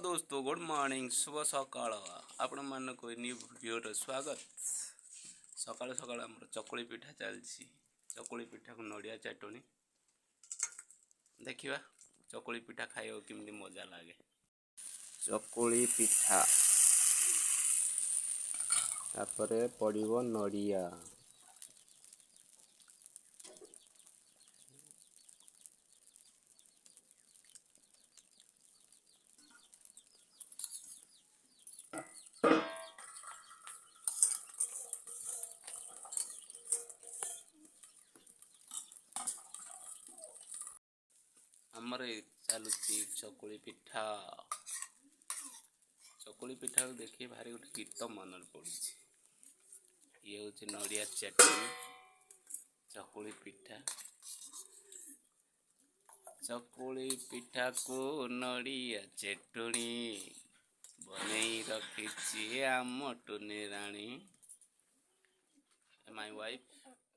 ଦୋସ୍ତ, good morning, ଶୁଭ ସକାଳ। ଆପଣମାନଙ୍କୁ ନ୍ୟୁ ଭିଡ଼ିଓର ସ୍ୱାଗତ। ସକାଳୁ ସକାଳୁ ଆମର ଚକୁଳି ପିଠା ଚାଲିଛି, ଚକୁଳି ପିଠାକୁ ନଡ଼ିଆ ଚଟଣି। ଦେଖିବା ଚକୁଳି ପିଠା ଖାଇବାକୁ କେମିତି ମଜା ଲାଗେ। ଚକୁଳି ପିଠା, ତାପରେ ପଡ଼ିବ ନଡ଼ିଆ। ଆମର ଚାଲୁଛି ଚକୁଳି ପିଠା। ଚକୁଳି ପିଠାକୁ ଦେଖି ଭାରି ଗୋଟେ ଗୀତ ମନରେ ପଡ଼ୁଛି। ଇଏ ହେଉଛି ନଡ଼ିଆ ଚଟଣି, ଚକୁଳି ପିଠା। ଚକୁଳି ପିଠାକୁ ନଡ଼ିଆ ଚଟଣି ବନେଇ ରଖିଛି ଆମ ଟୁନି ରାଣୀ, my wife.